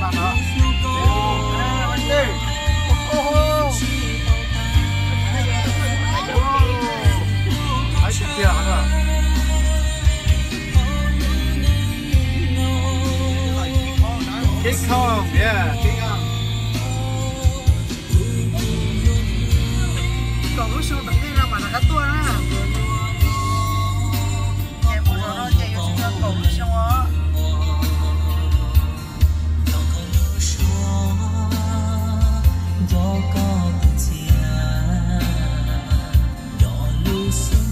Ua, ua, ua, ua. Hais tiag tiag no. King Kong, yeah, King Kong. Kaum lub xyoo tom ntej no mas rov qab tuaj na. Ces mus zov no ces yuav tsum yog kaum lub xyoo os.